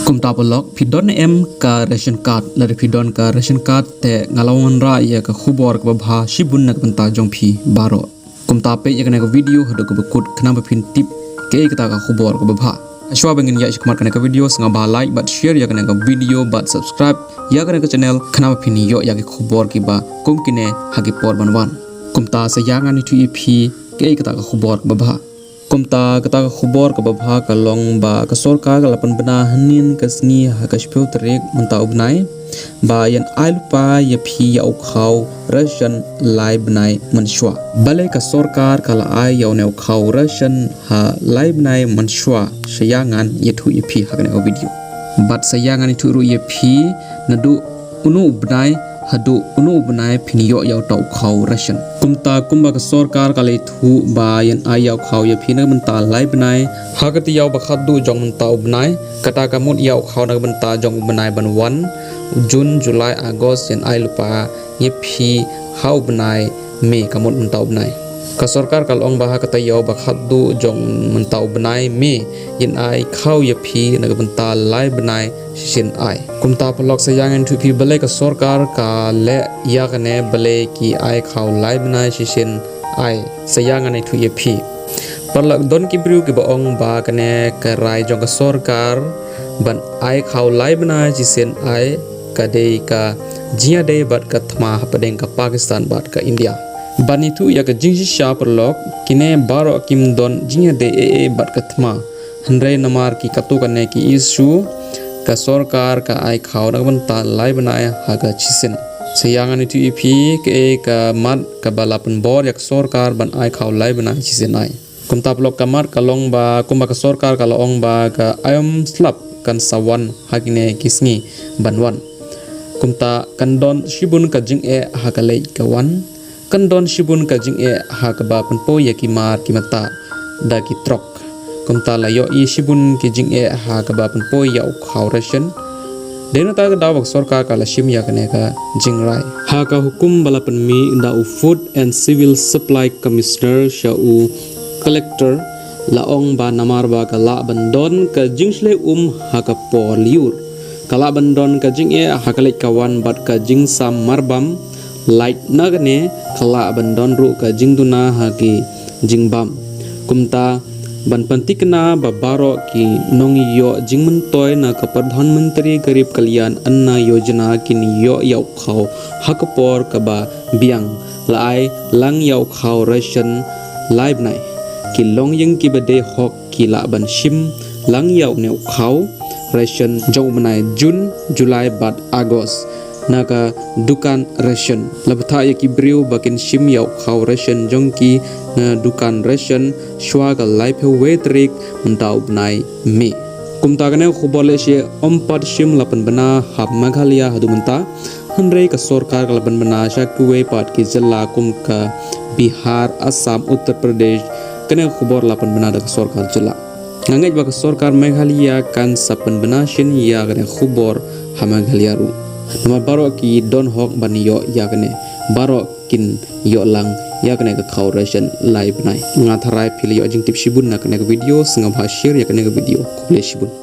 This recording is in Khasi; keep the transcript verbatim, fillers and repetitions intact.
Kumta paralok, phi don em ka ration card? Lada phi don ka ration card te nga la wanrah ïa ka khubor kaba bha shibun na ka bynta jong phi baroh. Kumta peit ïa kane ka video haduh kaba kut khnang ba phin tip kaei kata ka khubor kaba bha. Hashwa ba ngin ïaid shakhmat kane ka video, sngewbha like bad share ïa kane ka video bad subscribe ïa kane ka channel khnang ba phin ïoh ïa ki khubor kiba kum kine ha ki por ban wan. Kumta sa ïa ngan ïathuh ïa phi kaei kata ka khubor kaba bha. Kumta kata ka khubor kaba bha ka long ba ka sorkar ka la pynbna hynnin ka sngi ha ka shiphew tarik mynta u bnai ba yn ai lypa ïa phi ïa u khaw ration lai bnai mynshuwa. Balei ka sorkar ka la ai ïa une u khaw ration ha lai bnai mynshuwa, sa ïa ngan ïathuh ïa phi ha kane ka video. Bad sa ïa ngan ïathuh ruh ïa phi naduh uno u bnai haduh uno u bnai phin ïoh ïa uta u khaw ration. Kumta kumba ka sorkar ka la ïathuh ba yn ai ïa u khaw ïa phi na ka bynta lai bnai ha ka taïew ba khatduh jong mynta u bnai, kata ka mut ïa u khaw na ka bynta jong u bnai ban wan, June, July, August, yn ai lypa ïa phi ha u bnai May, ka mut mynta u bnai. Ka sorkar ka la ong ba ha ka taïew ba khatduh jong mynta u bnai May yn ai khaw ïa phi na ka bynta lai bnai shisien ai. Kumta paralok, sa ïa ngan ïathuh ïa phi balei ka sorkar ka leh ïa kane, balei ki ai khaw lai bnai shisien ai, sa ïa ngan ïathuh ïa phi. Paralok, don ki briew kiba ong ba kane ka rai jong ka sorkar ban ai khaw lai bnai shisien ai ka dei ka jingïadei bad ka thma hapdeng ka Pakistan bad ka India. Ban ïathuh ïa ka jingshisha paralok, kine baroh kim don jingïadei ei ei bad ka thma. Hynrei namar ki katto katne ki issue, ka sorkar ka ai khaw na ka bynta lai bnai ha ka shisien. Sa ïa ngan ïathuh ïa phi kaei ka mat kaba la pynbor ïa ka sorkar ban ai khaw lai bnai shisien ai. Kumta paralok, ka mat ka long ba kumba ka sorkar ka la ong ba ka aïom slap kan sa wan ha kine ki sngi ban wan. Kumta kan don shibun ka jingeh ha ka leit ka wan. Kan don shibun ka jingeh ha kaba pynpoi ïa ki mar ki mynta da ki trok. Kumta la ïohi shibun ki jingeh ha kaba pynpoi ïa u khaw ration. Dei na kata ka daw ba ka sorkar ka la shim ïa kane ka jingrai. Ha ka hukum ba la pynmih da u Food and Civil Supply Commissioner sha u Collector, la ong ba namar ba ka lah ban don ka jingshlei um ha ka por lyiur, ka lah ban don ka jingeh ha ka leit ka wan bad ka jingsam marbam, lait na kane ka lah ban don ruh ka jingduna ha ki jingbam. Kumta ban pynthikna ba baroh ki nongïoh jingmyntoi na ka Pradhan Mantri Garib Kalyan Anna Yojana kin ïoh ïa u khaw ha ka por kaba biang. La ai lang ïa u khaw ration lai bnai. Ki longïing kiba dei hok ki lah ban shim lang ïa une u khaw ration jong u bnai June, July bad August na ka dukan ration. La bthah ïa ki briew ba kin shim ïa u khaw ration jong ki na dukan ration shuwa ka laiphew wei tarik mynta u bnai May. Kumta kane ka khubor lehse ym pat shym la pynbna ha Meghalaya haduh mynta. Hynrei ka sorkar ka la pynbna sha kiwei pat ki jylla kum ka Bihar, Assam, Uttar Pradesh. Kane ka khubor la pynbna da ka sorkar jylla. Nga ngeit ba ka sorkar Meghalaya kan sa pynbna shen ïa kane ka khubor ha Meghalaya ruh. Namar baroh ki don hok ban ïoh ïa kane. Baroh kin ïoh lang ïa kane ka khaw ration lai bnai. Nga tharai phi la ïoh jingtip shibun na kane ka video, sngewbha share ïa kane ka video. Khublei shibun.